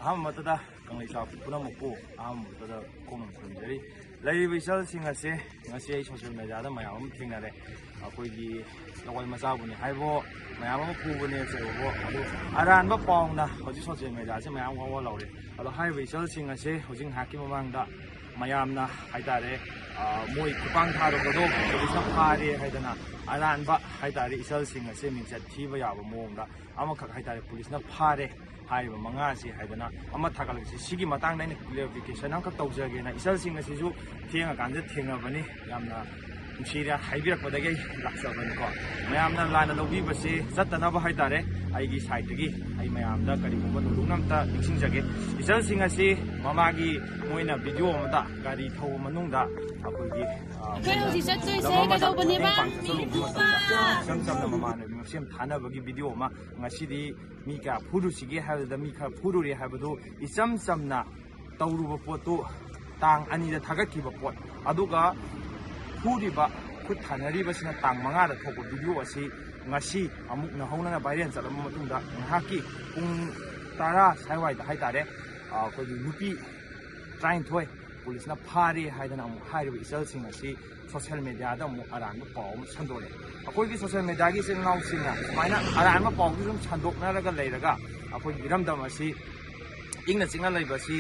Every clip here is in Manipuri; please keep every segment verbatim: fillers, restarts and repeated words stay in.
ꯑꯍꯥꯟꯕ ꯃꯛꯇꯗ ꯀꯪꯂꯩꯁꯥ ꯄꯨꯝꯅꯃꯛꯄꯨ ꯑꯍꯥꯟꯕ ꯃꯛꯇꯗ ꯈꯣꯡꯅ ꯈꯨꯔꯨꯝꯖꯔꯤ꯫ ꯂꯩꯔꯤꯕ ꯏꯆꯜꯁꯤꯡ ꯑꯁꯦ ꯉꯁꯤ ꯑꯩ ꯁꯣꯁꯤꯌꯦꯜ ꯃꯦꯗꯤꯌꯥꯗ ꯃꯌꯥꯝ ꯑꯃ ꯊꯦꯡꯅꯔꯦ꯫ ꯑꯩꯈꯣꯏꯒꯤ ꯂꯋꯥꯏ ꯃꯆꯥꯕꯨꯅꯤ ꯍꯥꯏꯕꯣ, ꯃꯌꯥꯝ ꯑꯃ ꯐꯨꯕꯅꯦ ꯆꯩꯕꯣ, ꯑꯗꯨ ꯑꯔꯥꯟꯕ ꯄꯥꯎꯅ ꯍꯧꯖꯤꯛ ꯁꯣꯁꯤꯌꯦꯜ ꯃꯦꯗꯤꯌꯥꯁꯦ ꯃꯌꯥꯝ ꯋꯥ ꯋꯥ ꯂꯥꯎꯔꯦ꯫ ꯑꯗꯣ ꯍꯥꯏꯔꯤꯕ ꯏꯆꯜꯁꯤꯡ ꯑꯁꯦ ꯍꯧꯖꯤꯛ ꯉꯥꯏꯍꯥꯛꯀꯤ ꯃꯃꯥꯡꯗ ꯃꯌꯥꯝꯅ ꯍꯥꯏꯇꯥꯔꯦ, ꯑ, ꯃꯣꯏ ꯈꯨꯄꯥꯡ ꯊꯥꯔꯨꯕꯗꯣ ꯄꯨꯂꯤꯁꯅ ꯐꯥꯔꯦ ꯍꯥꯏꯗꯅ ꯑꯔꯥꯟꯕ ꯍꯥꯏꯇꯥꯔꯦ ꯏꯆꯜꯁꯤꯡ ꯑꯁꯦ ꯃꯤꯡꯆꯠ ꯊꯤꯕ ꯌꯥꯕ ꯃꯑꯣꯡꯗ ꯑꯃꯈꯛ ꯍꯥꯏꯇꯥꯔꯦ ꯄꯨꯂꯤꯁꯅ ꯐꯥꯔꯦ ꯍꯥꯏꯔꯤꯕ ꯃꯉꯥꯁꯤ ꯍꯥꯏꯗꯅ ꯑꯃ ꯊꯥꯒꯠꯂꯛꯁꯤ꯫ ꯁꯤꯒꯤ ꯃꯇꯥꯡꯗ ꯑꯩꯅ ꯀ꯭ꯂꯦꯔꯤꯐꯤꯀꯦꯁꯟ ꯑꯃꯈꯛ ꯇꯧꯖꯒꯦꯅ, ꯏꯆꯜꯁꯤꯡ ꯑꯁꯤꯁꯨ ꯊꯦꯡꯉꯀꯥꯟꯗ ꯊꯦꯡꯅꯕꯅꯤ, ꯌꯥꯝꯅ ꯅꯨꯡꯁꯤꯔꯦ ꯍꯥꯏꯕꯤꯔꯛꯄꯗꯒꯤ ꯑꯩ ꯂꯥꯛꯆꯕꯅꯤꯀꯣ꯫ ꯃꯌꯥꯝꯅ ꯂꯥꯟꯅ ꯂꯧꯕꯤꯕꯁꯦ ꯆꯠꯇꯅꯕ ꯍꯥꯏꯇꯥꯔꯦ, ꯑꯩꯒꯤ ꯁꯥꯏꯠꯇꯒꯤ ꯑꯩ ꯃꯌꯥꯝꯗ ꯀꯔꯤꯒꯨꯝꯕ ꯅꯣꯂꯨꯛꯅ ꯑꯝꯇ ꯅꯤꯡꯁꯤꯡꯖꯒꯦ꯫ ꯏꯆꯜꯁꯤꯡ ꯑꯁꯤ ꯃꯃꯥꯒꯤ ꯃꯣꯏꯅ ꯚꯤꯗꯤꯑꯣ ꯑꯃꯗ ꯒꯥꯔꯤ ꯊꯧꯕ ꯃꯅꯨꯡꯗ ꯑꯩꯈꯣꯏꯒꯤ, ꯑ, ꯑꯩꯈꯣꯏ ꯍꯧꯖꯤꯛ ꯆꯠꯇꯣꯏꯁꯦ ꯂꯝ ꯑꯃꯗ ꯀꯩꯗꯧꯕꯅꯦꯕ? ꯃꯇꯦꯡ ꯄꯥꯡ ꯆꯠꯆꯔꯨꯕ ꯃꯇꯝꯗ ꯏꯆꯝ ꯆꯝꯅ ꯃꯃꯥꯟꯅꯕꯤ ꯃꯁꯦꯟ ꯊꯥꯅꯕꯒꯤ ꯚꯤꯗꯤꯑꯣ ꯑꯃ, ꯉꯁꯤꯗꯤ ꯃꯤ ꯀꯌꯥ ꯐꯨꯔꯨꯁꯤꯒꯦ ꯍꯥꯏꯕꯗ ꯃꯤ ꯈꯔ ꯐꯨꯔꯨꯔꯦ ꯍꯥꯏꯕꯗꯨ ꯏꯆꯝ ꯆꯝꯅ ꯇꯧꯔꯨꯕ ꯄꯣꯠꯇꯨ ꯇꯥꯡ ꯑꯅꯤꯗ ꯊꯥꯒꯠꯈꯤꯕ ꯄꯣꯠ, ꯑꯗꯨꯒ ꯐꯨꯔꯤꯕ ꯈꯨꯠ ꯊꯥꯅꯔꯤꯕꯁꯤꯅ ꯇꯥꯡ ꯃꯉꯥꯗ ꯊꯣꯛꯄ ꯚꯤꯗꯤꯑꯣ ꯑꯁꯤ ꯉꯁꯤ ꯑꯃꯨꯛ ꯅꯧꯍꯧꯅꯅ ꯚꯥꯏꯔꯦꯜ ꯆꯠꯂꯕ ꯃꯇꯨꯡꯗ ꯉꯥꯏꯍꯥꯛꯀꯤ ꯄꯨꯡ ꯇꯔꯥ ꯁ꯭ꯋꯥꯏꯋꯥꯏꯗ ꯍꯥꯏꯇꯥꯔꯦ, ꯑꯩꯈꯣꯏꯒꯤ ꯅꯨꯄꯤ ꯇꯔꯥꯅꯤꯊꯣꯏ ꯄꯨꯂꯤꯁꯅ ꯐꯥꯔꯦ ꯍꯥꯏꯗꯅ ꯑꯃꯨꯛ ꯍꯥꯏꯔꯤꯕ ꯏꯆꯜꯁꯤꯡ ꯑꯁꯤ ꯁꯣꯁꯤꯌꯦꯜ ꯃꯦꯗꯤꯌꯥꯗ ꯑꯃꯨꯛ ꯑꯔꯥꯟꯕ ꯄꯥꯎ ꯑꯃ ꯁꯟꯗꯣꯛꯑꯦ꯫ ꯑꯩꯈꯣꯏꯒꯤ ꯁꯣꯁꯤꯌꯦꯜ ꯃꯦꯗꯤꯌꯥꯒꯤ ꯏꯆꯤꯜ ꯏꯅꯥꯎꯁꯤꯡꯅ ꯁꯨꯃꯥꯏꯅ ꯑꯔꯥꯟꯕ ꯄꯥꯎꯁꯤ ꯁꯨꯝ ꯁꯟꯗꯣꯛꯅꯔꯒ ꯂꯩꯔꯒ ꯑꯩꯈꯣꯏꯒꯤ ꯏꯔꯝꯗꯝ ꯑꯁꯤ ꯏꯪꯅ ꯆꯤꯛꯅ ꯂꯩꯕ ꯑꯁꯤ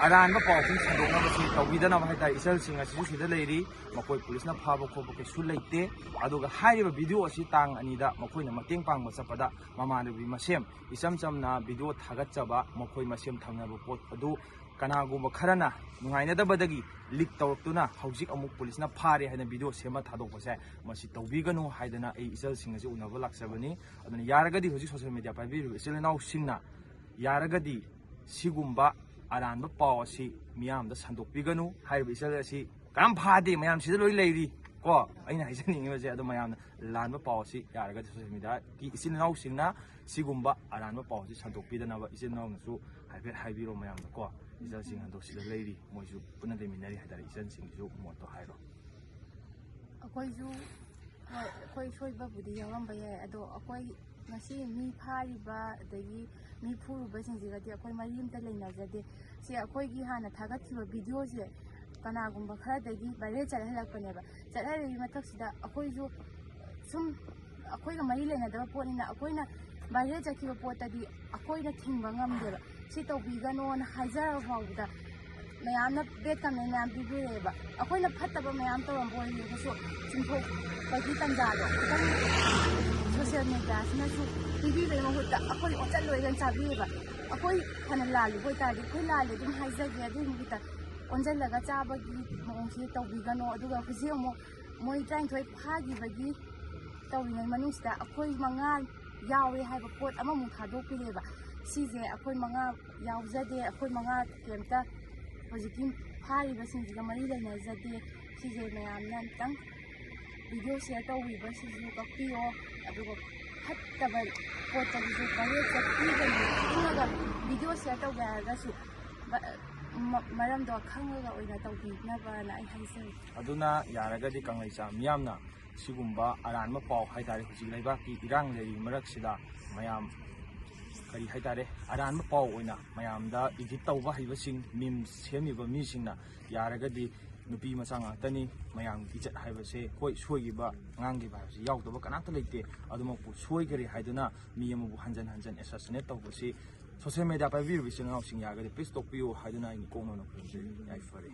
ꯑꯔꯥꯟꯕ ꯄꯥꯎ ꯁꯨꯝ ꯁꯟꯗꯣꯛꯅꯕꯁꯤ ꯇꯧꯕꯤꯗꯅꯕ ꯍꯥꯏꯇꯥꯔꯦ꯫ ꯏꯆꯜꯁꯤꯡ ꯑꯁꯤꯁꯨ ꯁꯤꯗ ꯂꯩꯔꯤ, ꯃꯈꯣꯏ ꯄꯨꯂꯤꯁꯅ ꯐꯥꯕ ꯈꯣꯠꯄ ꯀꯩꯁꯨ ꯂꯩꯇꯦ꯫ ꯑꯗꯨꯒ ꯍꯥꯏꯔꯤꯕ ꯚꯤꯗꯤꯑꯣ ꯑꯁꯤ ꯇꯥꯡ ꯑꯅꯤꯗ ꯃꯈꯣꯏꯅ ꯃꯇꯦꯡ ꯄꯥꯡꯕ ꯆꯠꯄꯗ ꯃꯃꯥꯟꯅꯕꯤ ꯃꯁꯦꯝ ꯏꯆꯝ ꯆꯝꯅ ꯚꯤꯗꯤꯑꯣ ꯊꯥꯒꯠꯆꯕ, ꯃꯈꯣꯏ ꯃꯁꯦꯝ ꯊꯝꯅꯕ ꯄꯣꯠ ꯑꯗꯨ ꯀꯅꯥꯒꯨꯝꯕ ꯈꯔꯅ ꯅꯨꯡꯉꯥꯏꯅꯗꯕꯗꯒꯤ ꯂꯤꯛ ꯇꯧꯔꯛꯇꯨꯅ ꯍꯧꯖꯤꯛ ꯑꯃꯨꯛ ꯄꯨꯂꯤꯁꯅ ꯐꯥꯔꯦ ꯍꯥꯏꯅ ꯚꯤꯗꯤꯑꯣ ꯁꯦꯝꯃ ꯊꯥꯗꯣꯛꯄꯁꯦ ꯃꯁꯤ ꯇꯧꯕꯤꯒꯅꯨ ꯍꯥꯏꯗꯅ ꯑꯩ ꯏꯆꯜꯁꯤꯡ ꯑꯁꯤ ꯎꯅꯕ ꯂꯥꯛꯆꯕꯅꯤ꯫ ꯑꯗꯨꯅ ꯌꯥꯔꯒꯗꯤ ꯍꯧꯖꯤꯛ ꯁꯣꯁꯤꯌꯦꯜ ꯃꯦꯗꯤꯌꯥ ꯄꯥꯏꯕꯤꯔꯤꯕ ꯏꯆꯤꯜ ꯏꯅꯥꯎꯁꯤꯡꯅ ꯌꯥꯔꯒꯗꯤ ꯁꯤꯒꯨꯝꯕ ꯑꯔꯥꯟꯕ ꯄꯥꯎ ꯑꯁꯤ ꯃꯤꯌꯥꯝꯗ ꯁꯟꯗꯣꯛꯄꯤꯒꯅꯨ꯫ ꯍꯥꯏꯔꯤꯕ ꯏꯆꯜ ꯑꯁꯤ ꯀꯔꯝ ꯐꯥꯗꯦ, ꯃꯌꯥꯝ ꯁꯤꯗ ꯂꯣꯏ ꯂꯩꯔꯤ ꯀꯣ꯫ ꯑꯩꯅ ꯍꯥꯏꯖꯅꯤꯡꯉꯤꯕꯁꯦ ꯑꯗꯣ ꯃꯌꯥꯝꯅ ꯂꯥꯟꯕ ꯄꯥꯎ ꯑꯁꯤ ꯌꯥꯔꯒꯗꯤ ꯁꯣꯁꯤꯌꯦꯜ ꯃꯦꯗꯤꯌꯥꯒꯤ ꯏꯆꯤꯜ ꯏꯅꯥꯎꯁꯤꯡꯅ ꯁꯤꯒꯨꯝꯕ ꯑꯔꯥꯟꯕ ꯄꯥꯎꯁꯤ ꯁꯟꯗꯣꯛꯄꯤꯗꯅꯕ ꯏꯆꯤꯜ ꯏꯅꯥꯎꯅꯁꯨ ꯍꯥꯏꯐꯦꯠ ꯍꯥꯏꯕꯤꯔꯣ ꯃꯌꯥꯝꯗ ꯀꯣ꯫ ꯏꯆꯜꯁꯤꯡ ꯑꯗꯣ ꯁꯤꯗ ꯂꯩꯔꯤ, ꯃꯣꯏꯁꯨ ꯄꯨꯟꯅ ꯂꯩꯃꯤꯟꯅꯔꯤ ꯍꯥꯏꯇꯥꯔꯦ꯫ ꯏꯆꯟꯁꯤꯡꯒꯤꯁꯨ ꯃꯣꯠꯇꯣ ꯍꯥꯏꯔꯣ꯫ ꯑꯩꯈꯣꯏꯁꯨ, ꯍꯣꯏ, ꯑꯩꯈꯣꯏ ꯁꯣꯏꯕꯕꯨꯗꯤ ꯌꯥꯎꯔꯝꯕ ꯌꯥꯏ, ꯑꯗꯣ ꯑꯩꯈꯣꯏ ꯉꯁꯤ ꯃꯤ ꯐꯥꯔꯤꯕ ꯑꯗꯒꯤ ꯃꯤ ꯐꯨꯔꯨꯕꯁꯤꯡꯁꯤꯒꯗꯤ ꯑꯩꯈꯣꯏ ꯃꯔꯤ ꯑꯝꯇ ꯂꯩꯅꯖꯗꯦ꯫ ꯁꯤ ꯑꯩꯈꯣꯏꯒꯤ ꯍꯥꯟꯅ ꯊꯥꯒꯠꯈꯤꯕ ꯚꯤꯗꯤꯑꯣꯁꯦ ꯀꯅꯥꯒꯨꯝꯕ ꯈꯔꯗꯒꯤ ꯚꯥꯏꯔꯦꯜ ꯆꯠꯍꯜꯂꯛꯄꯅꯦꯕ꯫ ꯆꯠꯍꯜꯂꯤꯕ ꯃꯊꯛꯁꯤꯗ ꯑꯩꯈꯣꯏꯁꯨ ꯁꯨꯝ ꯑꯩꯈꯣꯏꯒ ꯃꯔꯤ ꯂꯩꯅꯗꯕ ꯄꯣꯠꯅꯤꯅ ꯑꯩꯈꯣꯏꯅ ꯚꯥꯏꯔꯦꯜ ꯆꯠꯈꯤꯕ ꯄꯣꯠꯇꯗꯤ ꯑꯩꯈꯣꯏꯅ ꯊꯤꯡꯕ ꯉꯝꯗꯦꯕ꯫ ꯁꯤ ꯇꯧꯕꯤꯒꯅꯣꯅ ꯍꯥꯏꯖꯔꯕ ꯐꯥꯎꯕꯗ ꯃꯌꯥꯝꯅ bad comment ꯃꯌꯥꯝ ꯄꯤꯕꯤꯔꯛꯑꯦꯕ꯫ ꯑꯩꯈꯣꯏꯅ ꯐꯠꯇꯕ ꯃꯌꯥꯝ ꯇꯧꯔꯝꯕ ꯑꯣꯏꯔꯒꯁꯨ ꯆꯨꯝꯊꯣꯛꯄꯒꯤ ꯇꯥꯟꯖꯥꯗꯣ ꯈꯤꯇꯪ ꯁꯣꯁꯤꯌꯦꯜ ꯃꯦꯗꯤꯌꯥꯁꯤꯅꯁꯨ ꯄꯤꯕꯤꯕꯒꯤ ꯃꯍꯨꯠꯇ ꯑꯩꯈꯣꯏ ꯑꯣꯟꯁꯤꯜꯂꯣꯏꯒꯅ ꯆꯥꯕꯤꯌꯦꯕ꯫ ꯑꯩꯈꯣꯏ ꯐꯅ ꯂꯥꯜꯂꯨꯕ ꯑꯣꯏꯇꯥꯔꯗꯤ ꯑꯩꯈꯣꯏ ꯂꯥꯜꯂꯦ ꯑꯗꯨꯝ ꯍꯥꯏꯖꯒꯦ꯫ ꯑꯗꯨꯒꯤ ꯃꯍꯨꯠꯇ ꯑꯣꯟꯁꯤꯜꯂꯒ ꯆꯥꯕꯒꯤ ꯃꯑꯣꯡꯁꯤ ꯇꯧꯕꯤꯒꯅꯣ꯫ ꯑꯗꯨꯒ ꯍꯧꯖꯤꯛ ꯑꯃꯨꯛ ꯃꯣꯏ ꯇꯔꯥꯅꯤꯊꯣꯏ ꯐꯥꯈꯤꯕꯒꯤ ꯇꯧꯔꯤꯉꯩ ꯃꯅꯨꯡꯁꯤꯗ ꯑꯩꯈꯣꯏ ꯃꯉꯥ ꯌꯥꯎꯔꯦ ꯍꯥꯏꯕ ꯄꯣꯠ ꯑꯃꯃꯨꯛ ꯊꯥꯗꯣꯛꯄꯤꯔꯦꯕ꯫ ꯁꯤꯁꯦ ꯑꯩꯈꯣꯏ ꯃꯉꯥ ꯌꯥꯎꯖꯗꯦ, ꯑꯩꯈꯣꯏ ꯃꯉꯥ ꯀꯩꯝꯇ ꯍꯧꯖꯤꯛꯀꯤ ꯐꯥꯔꯤꯕꯁꯤꯡꯁꯤꯒ ꯃꯔꯤ ꯂꯩꯅꯖꯗꯦ꯫ ꯁꯤꯁꯦ ꯃꯌꯥꯝꯅ ꯑꯝꯇꯪ ꯚꯤꯗꯤꯑꯣ ꯁꯤꯌꯔ ꯇꯧꯕꯤꯕꯁꯤꯁꯨ ꯀꯛꯄꯤꯌꯣ꯫ ꯑꯗꯨꯒ ꯐꯠꯇꯕ ꯄꯣꯠꯇꯁꯨ ꯚꯥꯏꯔꯦꯜ ꯆꯠꯄꯤꯒꯅꯨ꯫ ꯈꯪꯉꯒ ꯚꯤꯗꯤꯑꯣ ꯁꯤꯌꯔ ꯇꯧꯒꯦ ꯍꯥꯏꯔꯒꯁꯨ ꯕ- ꯃ- ꯃꯔꯝꯗꯣ ꯈꯪꯉꯒ ꯑꯣꯏꯅ ꯇꯧꯕꯤꯅꯕꯅ ꯑꯩ ꯍꯥꯏꯖꯔꯤ꯫ ꯑꯗꯨꯅ ꯌꯥꯔꯒꯗꯤ ꯀꯪꯂꯩꯆꯥ ꯃꯤꯌꯥꯝꯅ ꯁꯤꯒꯨꯝꯕ ꯑꯔꯥꯟꯕ ꯄꯥꯎ ꯍꯥꯏꯇꯥꯔꯦ, ꯍꯧꯖꯤꯛ ꯂꯩꯕꯥꯛꯀꯤ ꯏꯔꯥꯡ ꯂꯩꯔꯤꯕ ꯃꯔꯛꯁꯤꯗ ꯃꯌꯥꯝ ꯀꯔꯤ ꯍꯥꯏꯇꯥꯔꯦ, ꯑꯔꯥꯟꯕ ꯄꯥꯎ ꯑꯣꯏꯅ ꯃꯌꯥꯝꯗ ꯏꯗꯤꯠ ꯇꯧꯕ ꯍꯩꯕꯁꯤꯡ, ꯃꯤꯝ ꯁꯦꯝꯃꯤꯕ ꯃꯤꯁꯤꯡꯅ ꯌꯥꯔꯒꯗꯤ, ꯅꯨꯄꯤ ꯃꯆꯥ ꯉꯥꯛꯇꯅꯤ, ꯃꯌꯥꯝꯒꯤ ꯏꯖꯠ ꯍꯥꯏꯕꯁꯦ, ꯍꯣꯏ, ꯁꯣꯏꯈꯤꯕ, ꯉꯥꯡꯈꯤꯕ ꯍꯥꯏꯕꯁꯦ ꯌꯥꯎꯗꯕ ꯀꯅꯥꯝꯇ ꯂꯩꯇꯦ꯫ ꯑꯗꯨꯃꯛꯄꯨ ꯁꯣꯏꯈꯔꯦ ꯍꯥꯏꯗꯨꯅ ꯃꯤ ꯑꯃꯕꯨ ꯍꯟꯖꯟ ꯍꯟꯖꯟ assassinate ꯇꯧꯕꯁꯤ ꯁꯣꯁꯤꯌꯦꯜ ꯃꯦꯗꯤꯌꯥ ꯄꯥꯏꯕꯤꯔꯤꯕ ꯏꯆꯤꯜ ꯏꯅꯥꯎꯁꯤꯡ ꯌꯥꯔꯒꯗꯤ please ꯇꯣꯛꯄꯤꯌꯨ ꯍꯥꯏꯗꯨꯅ ꯑꯩꯅ ꯏꯀꯣꯛꯅꯅ ꯈꯨꯔꯨꯝꯖꯔꯤ꯫ ꯌꯥꯏꯐꯔꯦ꯫